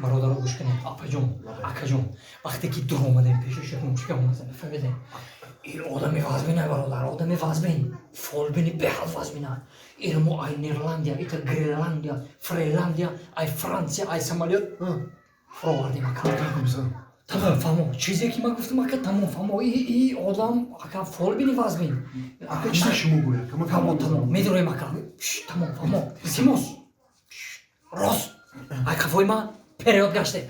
Бародаро, гӯш кунед, апаҷон, акаҷон, вақте ки дур омадем, пеши шекунчика омадем, фаҳмидем, ин одами вазбина, бародар, одами вазбин, фолбини беҳад вазбина. Ира мо ай Нерландия, ита Гренландия, Фреландия, ай Франсия, ай самолёт фуровардем, ака. Тамом, фаҳмо, чизе ки ман гуфтам, ака, тамом, фаҳмо, и одам, ака, фолбини вазбин. Ака, чизе шумо гӯяд. Фаҳмо, тамом, медуроем, ака, тамом, фаҳмо, илтимос, рост ай қафои ман период гаштем.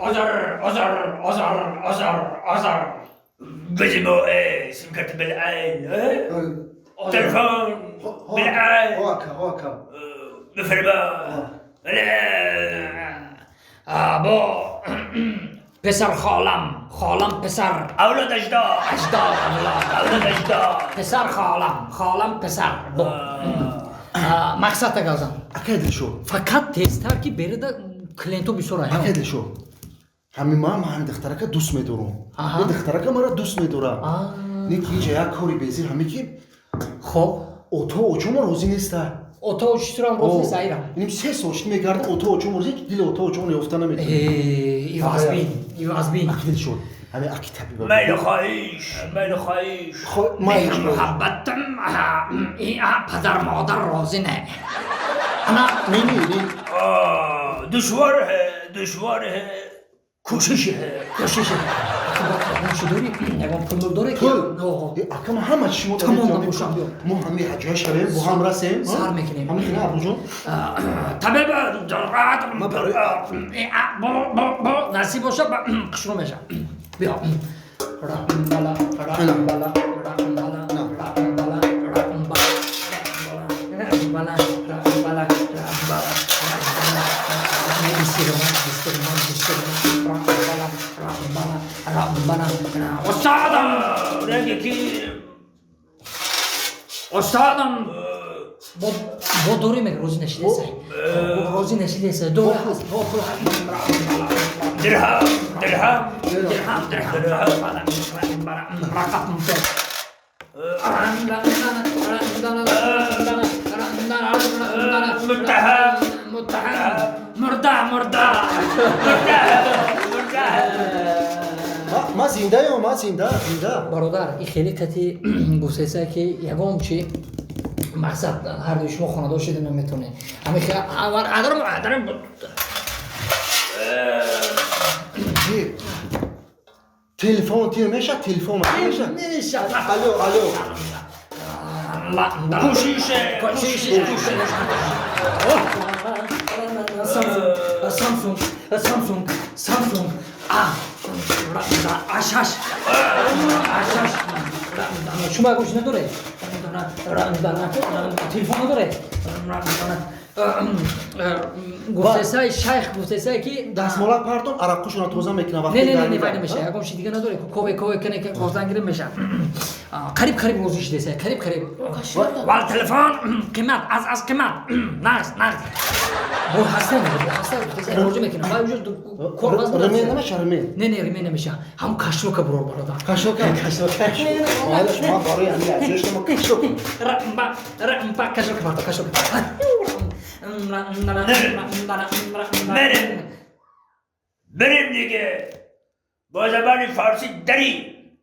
Озар, озар, озар, озар, озар. بزمو ايه سيم كارت بالعين ايه تلفون بالعين. Ака, ака. بفرما бо писар холам, холам писар. اولاد اجداد. Аҷдод, авлод. اولاد اجداد. Писар холам, холам писар. Бо мақсад тагалзам. Акай Дилшод. Фақат тезтар, ки берида клиентҳо бисёр. Акай Дилшод, ҳамин ман ҳамин духтарака дӯст медорам. Ин духтарака мара дӯст медорад. Не ки инҷа як кори безир ҳаме ки Хоб. ото очомо розӣ неста. Ото очитурам розӣ нест айрам? Иним 3 сол шуд мегардам, ото очомо розӣ, дили ото очомо ёфта наметавонам. Ивазбин, ивазбин. Аки Дилшод, ҳамин аки табиба. میل خواهیش، میل خواهیش. Меҳр муҳаббатам, падар модар розӣ не, ана. Не, не, не. دشوار ہے، دشوار ہے، کوشش ہے. Кӯшиш чӣ дорӣ, ягон пул дорӣ ки? Пул? Ака, ман ҳама чӣ шумо. Тамом, набошам, биё. Мо ҳами ҳаҷоя шавем, бо ҳам расем. Сар мекунем. Ҳами хина, Абуҷон. Табиб насиб боша, қушру меша, биё. Рамбала, рамбала, рамбала, рамбала, рамбала, рамбала, рамбала, рамбала, бистирман, бистирман, бистирман, рамбала, рамбала, рамбала. استادم رنگ کی؟ Устодам, бо дорӣ мег, розӣ нашидеса, розӣ нашидеса, дора ҳаст, бо пул. درهم، درهم. Дирҳам, дирҳам, рақам. متهم. متهم، мурда, мурда. مرده، مرده. Ман зиндаём, ман зинда, зинда. Бародар, и хеле кати гуфтеса, ки ягон чи мақсад, ҳардуи шумо хонадор шида наметавонед. Адарм, адарм. Телефон тир меша, телефон меша. Меша. Алло, алло. کوشش. Кӯшиш. Самсунг, Самсунг, Самсунг А А6, А6. Шумо ягон чи надоред? Телефон надоред? Гуфтесай шайх, гуфтесай ки Дастмолак партон, араққушона тоза мекунам. Не, не, не, вай намеша. Ягон чи дига надоред? Кове, кове кане, гоздан гирем, меша. Қариб, қариб розӣ шидесай, қариб, қариб. وال تلفن قیمت از قیمت نقص نقص. Бо ҳаста, бо ҳаста, гуфтесай, роҷӣ мекунам. Вай уҷо кор ваз. Ремен намеша, ремен? Не, не, ремен намеша. Ҳам кашлока бурор, бародар. Кашлока, кашлока. Майлаш, ман барои ҳамин аҷош ма кашлок. Рамба, рамба, кашлока барто, кашлока. بریم، بریم دیگه. با زبان فارسی دری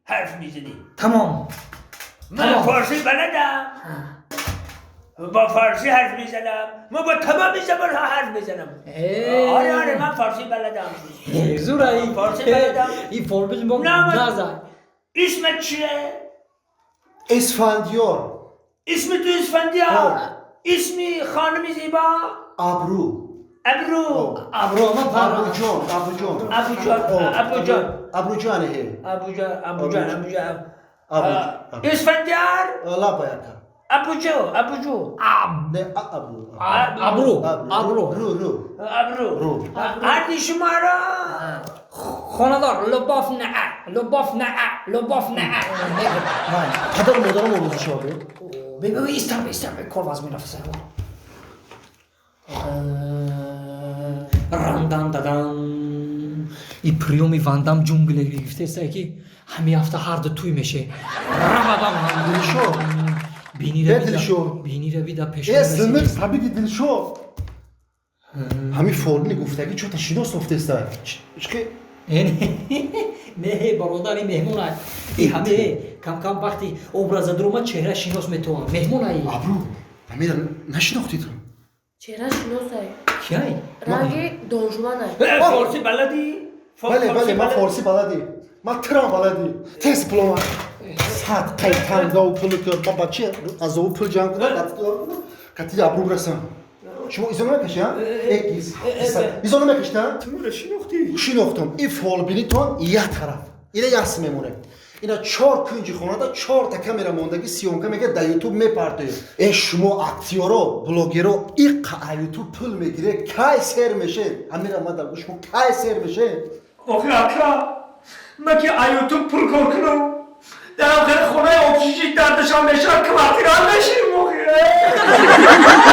حرف میزنی. Тамом. من فارسی بلدم، با فارسی حرف میزنم. ما با تمام زبان ها حرف میزنم. آره آره، من فارسی بلدم. زورایی. فارسی بلدم. این فارسی با نه، نزد. اسمت چیه؟ اسفندیار. اسم تو اسفندیار؟ آه. اسمی خانم زیبا؟ ابرو. ابرو. ابرو ما پر. ابروجان، ابروجان. ابوجان، ابوجان. ابروجان هی. ابوجان، ابوجان، ابوجان. ابو اسفندیار. لابا یکا. ابوجو، ابوجو. نه، ابرو. ابرو، ابرو. رو، رو. ابرو. رو. هر شما را خانه‌دار لباف نه، لباف نه، لباف نه. падару модарам орӯзӣ шавад. ببین، ایستم، ایستم، کار وز میرفت. Дан дадан. И приёми Вандам ҷунгле гирифтеста, ки ҳами ҳафта ҳарду туй меше. Дилшод. Бинира. Э, Дилшод. Бинира бида пеш. Э, синық сабиги Дилшод, ҳамин фолбини гуфтагӣ чота шинос офтеста чки. Не, бародар, и меҳмон ай. И ҳаме кам-кам вақти образа дуромад, чеҳра шинос метавон. Меҳмон ай. Абру, ҳамира нашинохтӣ ту? Чеҳра шиносай. Киай? Ранги донжуванай. Форсӣ баладӣ? Бале, ман форсӣ баладӣ, ман тирам баладӣ. Тез пулома сад қайтангау пул ма бачи азову пул ҷамъ кунам, кати абру расам. Шумо изо намекаши? Экис изо намекашида? Тура шинохтӣ? Шинохтам. И фолбинитон як тараф, ина яс мемонем. Ина чор кунҷи хонада чорта камера мондагӣ, съёмка мега, дар Ютуб мепартоед. Э, шумо актёро, блогеро иққа а Ютуб пул мегире, кай сер мешед? Ҳамира ма дар шумо кай сер мешед? Охи ака, ман ки а Ютуб пул кор кунам, дар охири хонаи общежит дар Душанбе шаҳр квартира мешинем охи.